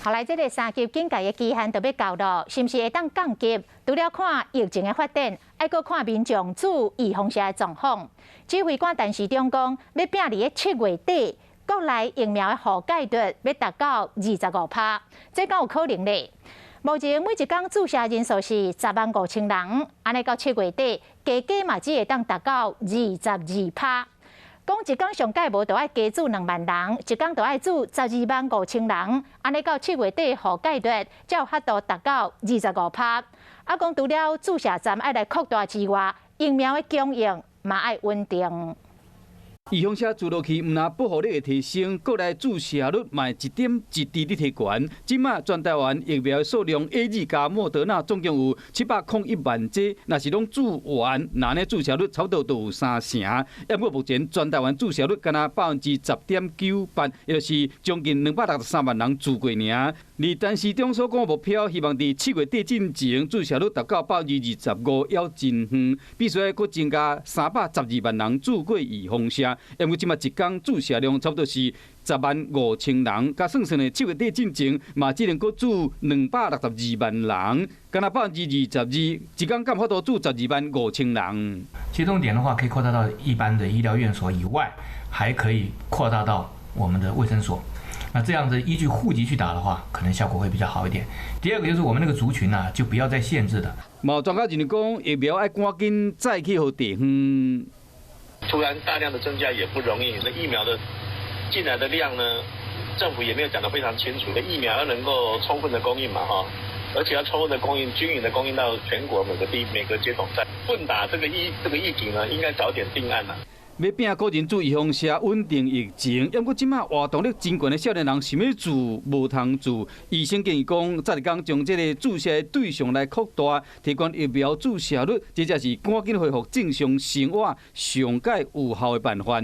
後來這个三級警戒的期限就欲到囉，是毋是會當降級？除了看疫情的發展，愛閣看民眾注預防射的狀況。指揮官陳時中講，欲拼佇咧7月底，國內疫苗的覆蓋率欲達到25%，這敢有可能咧？目前每一工注射人數是10萬5千人，按呢到7月底，加加嘛只會當達到22%。講一工上蓋無著愛加注2萬人，一工著愛注12萬5千人，按呢到7月底覆蓋率才有法度達到25%。啊，講除了注射站愛來擴大之外，疫苗的供應嘛愛穩定。預防射注落去，毋但保護力會提升，國內注射率嘛一點一滴佇提懸。這馬全台灣疫苗數量，AZ 加莫德納總共有701萬劑，若是攏注完，那呢注射率差不多都有三成。毋過目前全台灣注射率敢若10.98%，也就是將近263萬人注過爾。而陳時中所講目標，希望佇7月底進前注射率達到25%，猶真遠，必須愛閣增加312萬人注過預防射。因為這馬一工注射量差不多是10萬5千人，佮算算咧，7月底進前嘛只能閣注262萬人，敢若22%，一工敢有法度注12萬5千人。接種點的話，可以擴大到一般的醫療院所以外，還可以擴大到我們的衛生所。那這樣子依據戶籍去打的話，可能效果會比較好一點。第二個就是我們那個族群呢，就不要再限制的。嘛有專家認為講，疫苗愛趕緊載去予地方。突然大量的增加也不容易，那疫苗的進來的量呢，政府也沒有講得非常清楚。疫苗要能夠充分的供應嘛，哈，而且要充分的供應，均勻的供應到全國每個地每個接種站。混打這個議題呢，應該早點定案啦。欲拼個人注預防射穩定疫情，毋過這馬活動力真懸的少年人想欲注無通注。醫生建議講，早日講將這个注射的對象來擴大，提懸疫苗注射率，這才是趕緊恢復正常生活上蓋有效的辦法。